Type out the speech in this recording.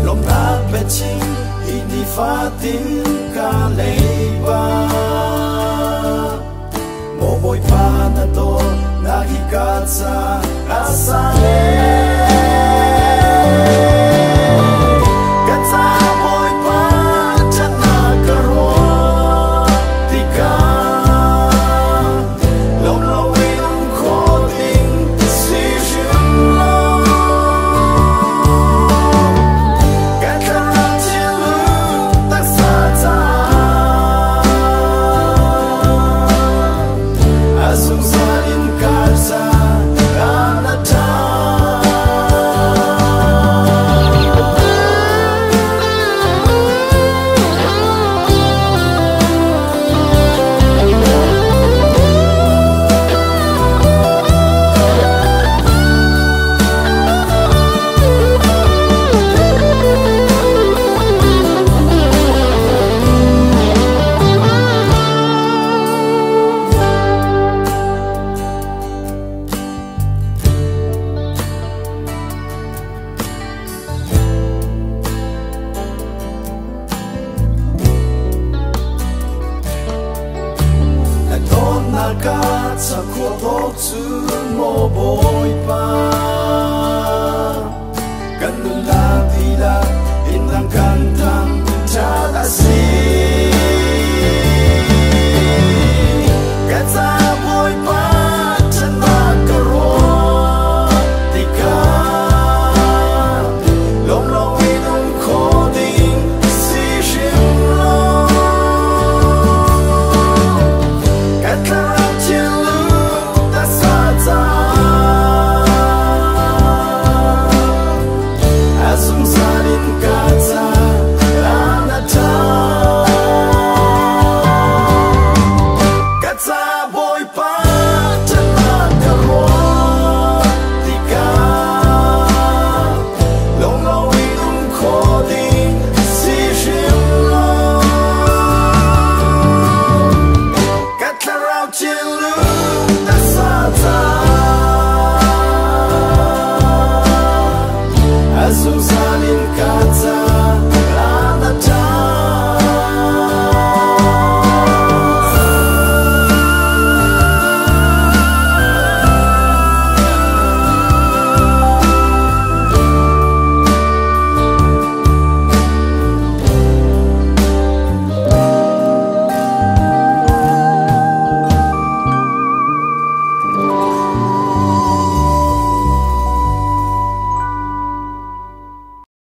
Lawmhnak biachim hi nifatin ka leiba. Maw Bawipa na dawtnak hi ka ca a sang Ka ca Bawipa ṭhatnak ka ruah tikah lawm loin um khawh ding si hrim lo. Ka thlarau thinlung taksa caah a zungzal in ka caah na ṭha. Na dawtnak ka cakhua tawk cu maw Bawipa.